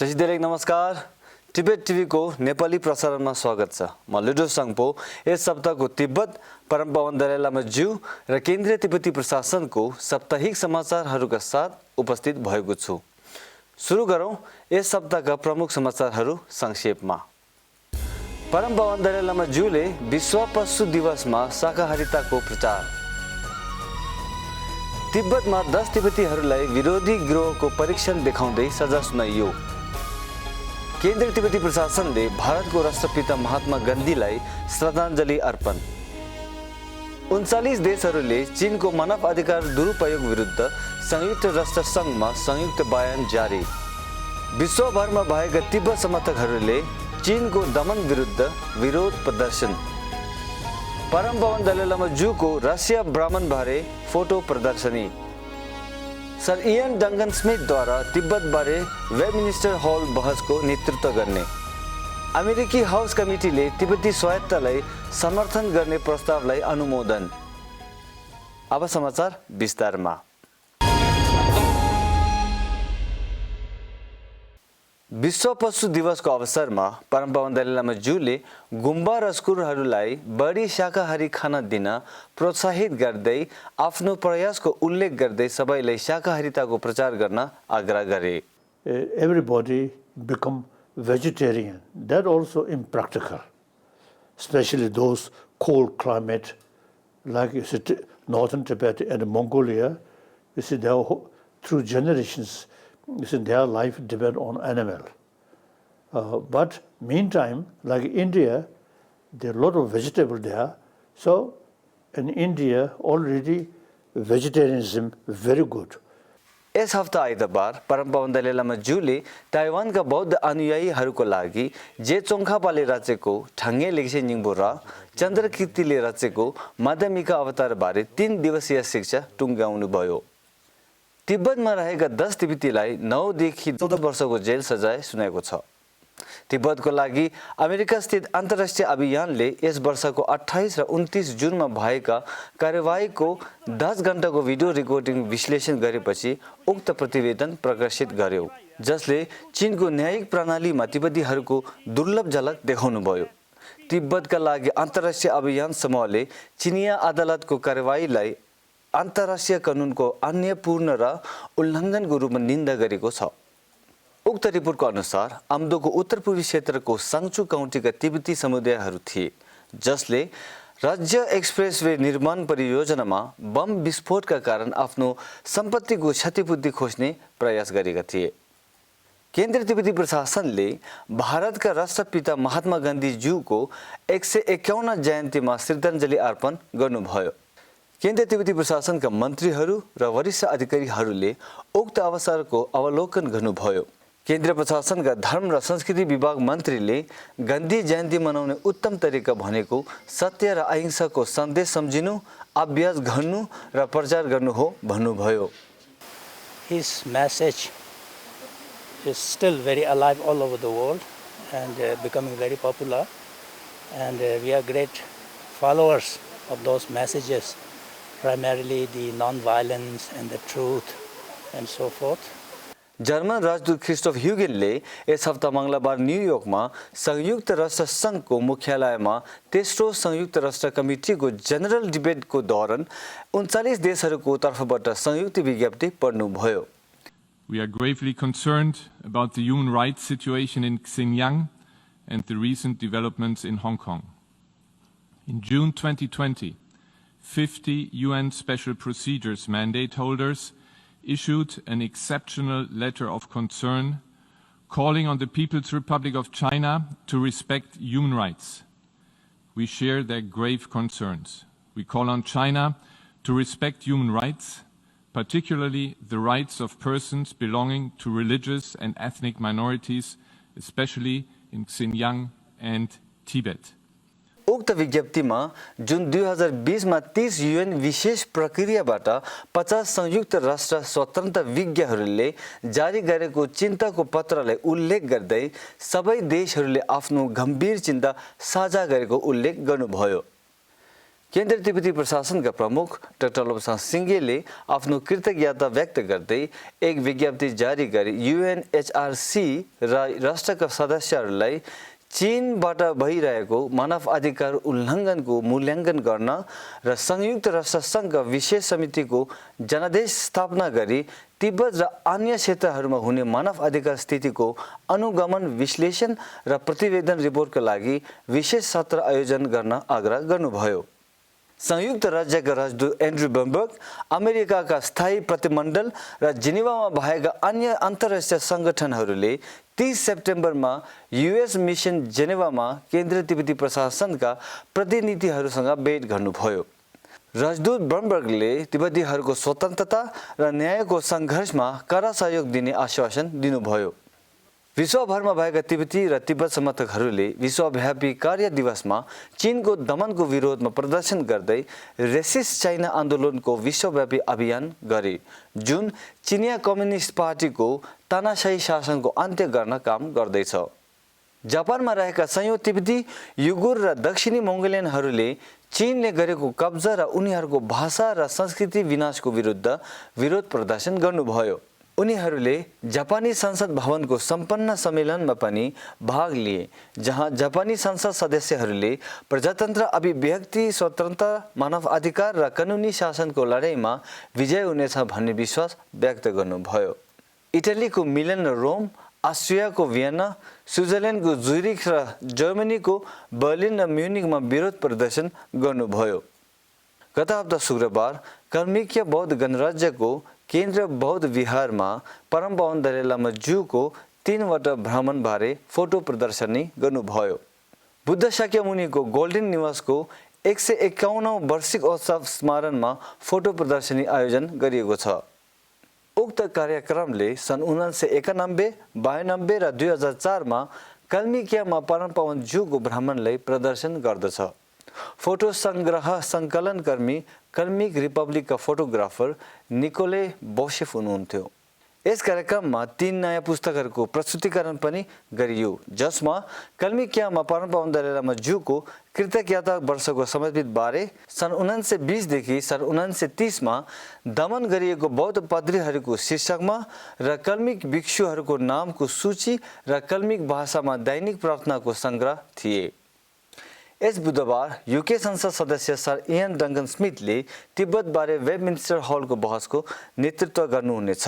दर्शक नमस्कार। Tibet TV को नेपाली प्रसारणमा स्वागत छ। म लुडो संगपो यस सप्ताहको तिब्बत परम पावन दलाई लामा ज्यू र केन्द्रीय तिब्बती प्रशासनको साप्ताहिक समाचारहरूका साथ उपस्थित भएको छु। सुरु गरौं यस सप्ताहका प्रमुख समाचारहरू संक्षेपमा। परम पावन दलाई लामा ज्यूले विश्व पशु दिवसमा शाकाहारिताको प्रचार। तिब्बतमा 10 तिब्बतीहरूलाई विरोधी गिरोहको परीक्षण देखाउँदै सजा सुनाइयो। केन्द्रीय तिब्बती प्रशासनले भारतको राष्ट्रपिता महात्मा गान्धीलाई श्रद्धाञ्जली अर्पण। 39 देशहरूले चीनको मानव अधिकार दुरुपयोग विरुद्ध संयुक्त राष्ट्र संघमा संयुक्त बयान जारी। विश्वभरमा भएका तिब्बत समर्थकहरूले चीनको दमन विरुद्ध विरोध प्रदर्शन। परम पावन दलाई लामा ज्यूको रसिया भ्रमण बारे फोटो प्रदर्शनी। सर इयन डङ्गन स्मिथद्वारा तिब्बतबारे वेबमिनिस्टर हल बहसको नेतृत्व गर्ने। अमेरिकी हाउस कमिटीले तिब्बती स्वायत्तलाई समर्थन गर्ने प्रस्तावलाई अनुमोदन। अब समाचार विस्तारमा। विश्व पशु दिवसको अवसरमा परम पावन दलाई लामा ज्यूले गुम्बा रस्कुरहरूलाई बढी शाकाहारी खाना दिन प्रोत्साहित गर्दै आफ्नो प्रयासको उल्लेख गर्दै सबैलाई शाकाहारिताको प्रचार गर्न आग्रह गरे। Everybody become vegetarian. That also impractical, especially those cold climate like you see, northern Tibet and Mongolia. You see, through generations, you see, their life depend on animal. But meantime, like India, there are a lot of vegetable there. So in India, already vegetarianism very good. यस हप्ता आइतबार परम पावन दलाई लामा ज्यूले ताइवानका बौद्ध अनुयायीहरूको लागि जे चोङखापाले रचेको ठङ्गे लेग्से निङबो र चन्द्रकीर्तिले रचेको माध्यमिका अवतार बारे 3 दिवसीय शिक्षा टुङ्ग्याउनु भयो। तिब्बतमा रहेका 10 तिब्बतीलाई 9 देखि 14 वर्षको जेल सजाय सुनाएको छ। तिब्बतको लागि अमेरिका स्थित अन्तर्राष्ट्रिय अभियानले यस वर्षको 28 र 29 जुनमा भएका कार्यवाहीको 10 घण्टाको भिडियो रेकर्डिङ विश्लेषण गरेपछि उक्त प्रतिवेदन प्रकाशित गर्यो, जसले चीनको न्यायिक प्रणालीमा तिब्बतीहरूको दुर्लभ झलक देखाउनुभयो। तिब्बतका लागि अन्तर्राष्ट्रिय अभियान समूहले चिनिया अदालतको कार्यवाहीलाई अन्तर्राष्ट्रिय कानुनको अन्यायपूर्ण र उल्लङ्घनको रूपमा निन्दा गरेको छ। उक्त रिपोर्टको अनुसार आम्दोको उत्तर पूर्वी क्षेत्रको साङचु काउन्टीका तिब्बती समुदायहरू थिए, जसले राज्य एक्सप्रेसवे निर्माण परियोजनामा बम विस्फोटका कारण आफ्नो सम्पत्तिको क्षतिपूर्ति खोज्ने प्रयास गरेका थिए। केन्द्रीय तिब्बती प्रशासनले भारतका राष्ट्रपिता महात्मा गान्धी ज्यूको 151 जयन्तीमा श्रद्धाञ्जली अर्पण गर्नुभयो। केन्द्रीय तिब्बती प्रशासनका मन्त्रीहरू र वरिष्ठ अधिकारीहरूले उक्त अवसरको अवलोकन गर्नुभयो। केन्द्रीय प्रशासनका धर्म र संस्कृति विभाग मन्त्रीले गान्धी जयन्ती मनाउने उत्तम तरिका भनेको सत्य र अहिंसाको सन्देश सम्झिनु, अभ्यास गर्नु र प्रचार गर्नु हो भन्नुभयो। His message is still very alive all over the world and becoming very popular, and we are great followers of those messages, primarily the non-violence and the truth and so forth. German राजदूत Christophe ह्युगेनले यस हप्ता मङ्गलबार न्युयोर्कमा संयुक्त राष्ट्र संघको मुख्यालयमा तेस्रो संयुक्त राष्ट्र कमिटीको जनरल डिबेटको दौरान 39 देशहरूको तर्फबाट संयुक्त विज्ञप्ति पढ्नुभयो। We are gravely concerned about the human rights situation in Xinjiang and the recent developments in Hong Kong. In June 2020, 50 UN Special Procedures mandate holders issued an exceptional letter of concern calling on the People's Republic of China to respect human rights. We share their grave concerns. We call on China to respect human rights, particularly the rights of persons belonging to religious and ethnic minorities, especially in Xinjiang and Tibet. उक्त विज्ञप्तिमा जुन 2020 मा 30 UN विशेष प्रक्रियाबाट 50 संयुक्त राष्ट्र स्वतन्त्र विज्ञहरूले जारी गरेको चिन्ताको पत्रलाई उल्लेख गर्दै सबै देशहरूले आफ्नो गम्भीर चिन्ता साझा गरेको उल्लेख गर्नुभयो। केन्द्रीय तिब्बती प्रशासनका प्रमुख डाक्टर लोबसाङ सिङ्गेले आफ्नो कृतज्ञता व्यक्त गर्दै एक विज्ञप्ति जारी गरी UNHRC र राष्ट्रका सदस्यहरूलाई चीनबाट भइरहेको मानव अधिकार उल्लङ्घनको मूल्याङ्कन गर्न र संयुक्त राष्ट्र सङ्घका विशेष समितिको जनादेश स्थापना गरी तिब्बत र अन्य क्षेत्रहरूमा हुने मानव अधिकार स्थितिको अनुगमन विश्लेषण र प्रतिवेदन रिपोर्टका लागि विशेष सत्र आयोजन गर्न आग्रह गर्नुभयो। संयुक्त राज्यका राजदूत एन्ड्रु बम्बर्ग, अमेरिकाका स्थायी प्रतिमण्डल र जेनेवामा भएका अन्य अन्तर्राष्ट्रिय सङ्गठनहरूले 30 सेप्टेम्बरमा US मिसन जेनेवामा केन्द्रीय तिब्बती प्रशासनका प्रतिनिधिहरूसँग भेट गर्नुभयो। राजदूत बम्बर्गले तिब्बतीहरूको स्वतन्त्रता र न्यायको सङ्घर्षमा कडा सहयोग दिने आश्वासन दिनुभयो। विश्वभरमा भएका तिब्बती र तिब्बत समर्थकहरूले विश्वव्यापी कार्य दिवसमा चीनको दमनको विरोधमा प्रदर्शन गर्दै रेसिस्ट चाइना आन्दोलनको विश्वव्यापी अभियान गरे, जुन चिनिया कम्युनिस्ट पार्टीको तानाशाही शासनको अन्त्य गर्न काम गर्दैछ। जापानमा रहेका सयौं तिब्बती, युगुर र दक्षिणी मङ्गोलियनहरूले चीनले गरेको कब्जा र उनीहरूको भाषा र संस्कृति विनाशको विरुद्ध विरोध प्रदर्शन गर्नुभयो। उनीहरूले जापानी संसद भवनको सम्पन्न सम्मेलनमा पनि भाग लिए, जहाँ जापानी संसद सदस्यहरूले प्रजातन्त्र, अभिव्यक्ति स्वतन्त्रता, मानव अधिकार र कानुनी शासनको लडाईँमा विजय हुनेछ भन्ने विश्वास व्यक्त गर्नुभयो। इटालीको मिलन र रोम, अस्ट्रियाको भियना, स्विजरल्यान्डको जुरिख र जर्मनीको बर्लिन र म्युनिकमा विरोध प्रदर्शन गर्नुभयो। गत हप्ता शुक्रबार कर्मिकीय बौद्ध गणराज्यको केन्द्र बौद्ध विहारमा परम पावन दलाई लामा ज्यूको 3वटा भ्रमणबारे फोटो प्रदर्शनी गर्नुभयो। बुद्ध शाक्यमुनिको गोल्डन निवासको 151औं वार्षिक उत्सव स्मरणमा फोटो प्रदर्शनी आयोजन गरिएको छ। उक्त कार्यक्रमले सन् 1991, 92 र 2004 मा कर्मिकीयमा परम पावन ज्यूको भ्रमणलाई प्रदर्शन गर्दछ। फोटो सङ्ग्रह सङ्कलनकर्मी कर्मिक रिपब्लिकका फोटोग्राफर निकोले बोसेफ हुनुहुन्थ्यो। यस कार्यक्रममा 3 नयाँ पुस्तकहरूको प्रस्तुतिकरण पनि गरियो, जसमा कर्मिकीयमा परम पावन दलाई लामा ज्यूको कृतज्ञता वर्षको समर्पित बारे, सन् 1920 देखि सन् 1930 मा दमन गरिएको बौद्ध पाद्रीहरूको शीर्षकमा र कर्मिक भिक्षुहरूको नामको सूची र कर्मिक भाषामा दैनिक प्रार्थनाको सङ्ग्रह थिए। यस बुधबार UK संसद सदस्य सर इयन डङ्कन स्मिथले तिब्बतबारे वेबमिन्स्टर हलको बहसको नेतृत्व गर्नुहुनेछ।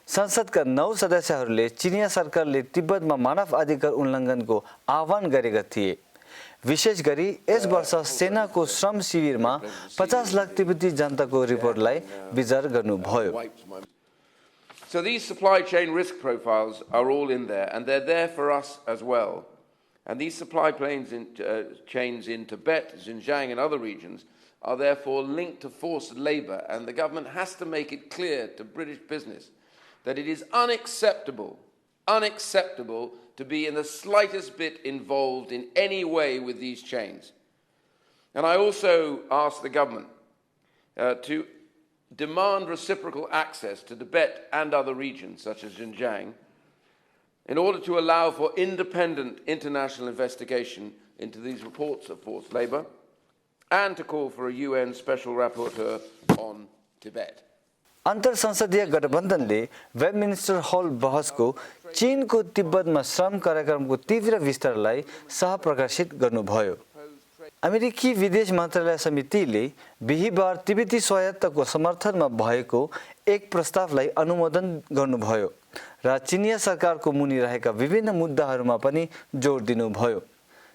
संसदका 9 सदस्यहरूले चिनिया सरकारले तिब्बतमा मानव अधिकार उल्लङ्घनको आह्वान गरेका थिए। विशेष गरी यस वर्ष सेनाको श्रम शिविरमा 50 लाख तिब्बती जनताको रिपोर्टलाई विचार गर्नुभयो। So these supply chain risk profiles are all in there, and they're there for us as well. And these supply chains in Tibet, Xinjiang and other regions are therefore linked to forced labour, and the government has to make it clear to British business that it is unacceptable to be in the slightest bit involved in any way with these chains. And I also ask the government to demand reciprocal access to Tibet and other regions such as Xinjiang in order to allow for independent international investigation into these reports of forced labour, and to call for a UN special rapporteur on Tibet. अन्तर संसदीय गठबन्धनले वेबमिन्स्टर हल बहसको चीनको तिब्बतमा श्रम कार्यक्रमको तीव्र विस्तारलाई सहप्रकाशित गर्नुभयो। अमेरिकी विदेश मन्त्रालय समितिले बिहीबार तिब्बती स्वायत्तको समर्थनमा भएको एक प्रस्तावलाई अनुमोदन गर्नुभयो र चिनिया सरकारको मुनि रहेका विभिन्न मुद्दाहरूमा पनि जोड दिनुभयो।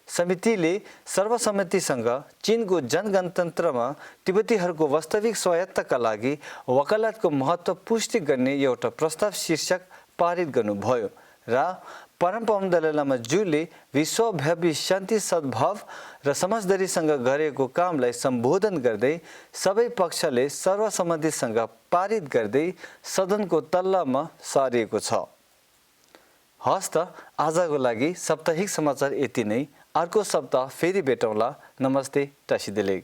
समितिले सर्वसम्मतिसँग चीनको जनगणतन्त्रमा तिब्बतीहरूको वास्तविक स्वायत्तका लागि वकालतको महत्त्व पुष्टि गर्ने एउटा प्रस्ताव शीर्षक पारित गर्नुभयो र परम पावन दलाई लामा ज्यूले विश्वव्यापी शान्ति, सद्भाव र समझदारीसँग गरेको कामलाई सम्बोधन गर्दै सबै पक्षले सर्वसम्मतिसँग पारित गर्दै सदनको तल्लामा सारिएको छ। हस्त आजको लागि साप्ताहिक समाचार यति नै। अर्को सप्ताह फेरि भेटौँला। नमस्ते, टासिदेलेग।